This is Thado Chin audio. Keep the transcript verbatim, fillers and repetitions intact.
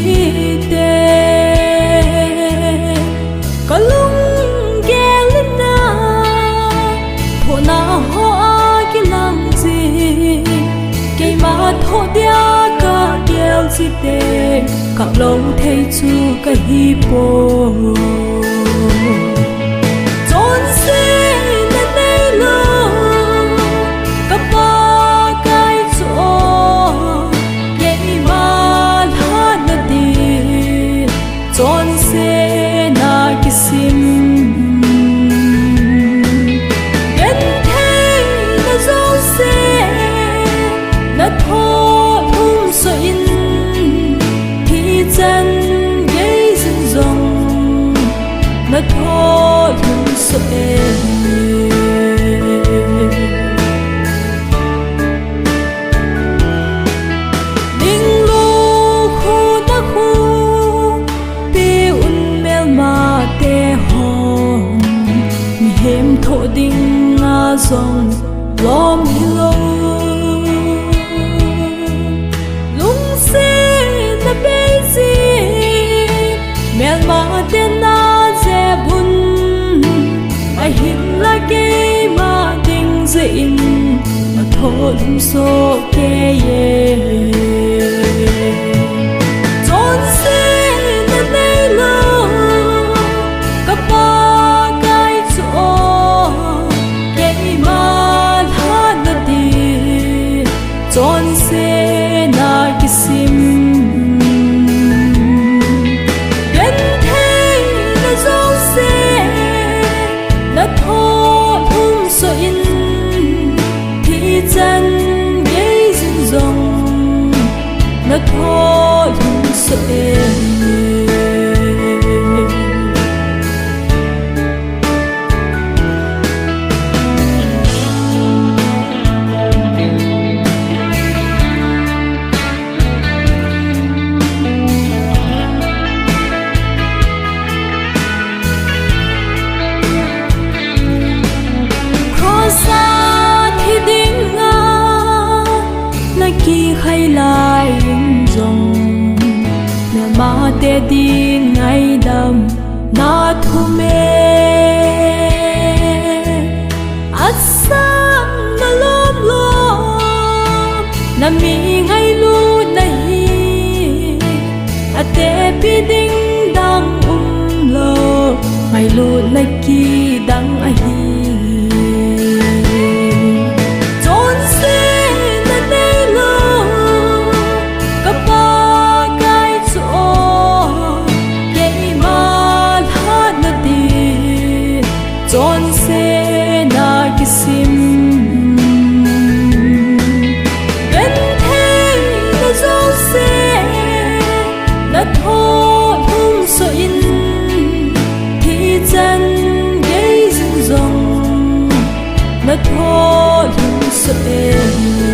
Hite kalunggel in a, thohna hoa kilang jin, keima thoh dia kagel jite, kaplou thei chu kahipoi. Chonsetna neilou, ka Pakai chu o, keima lhatna din chonsetna kisim. Gentheina jouse nathoh lhumsoh in, thichan gei jin jong nathoh lhumsoh e. Dinglu khu na khu, pe un melmate hon, mihem thoh dinga jong lom hilou. Lungsetna bei jin, melmate na jep un, ahinla keima ding jeh in, nathoh lhumsoh kei e. Chonsetna neilou, ka Pakai chu o, keima lhatna din chonsetna kisim. Gentheina jouse nathoh lhumsoh in, thichan gei jin jong nathoh lhumsoh e. Cross a thi dinga na kikhai lai in jong, melmate din ngaidam na thum e. Asang na lom lom, na mi ngailutna hi, atepi ding dang umlou, ngailutna kidang ahi. Chonsetna neilou, ka Pakai chu o, keima lhatna din chonsetna kisim. Gentheina jouse nathoh lhumsoh in, thichan gei jin jong nathoh lhumsoh e.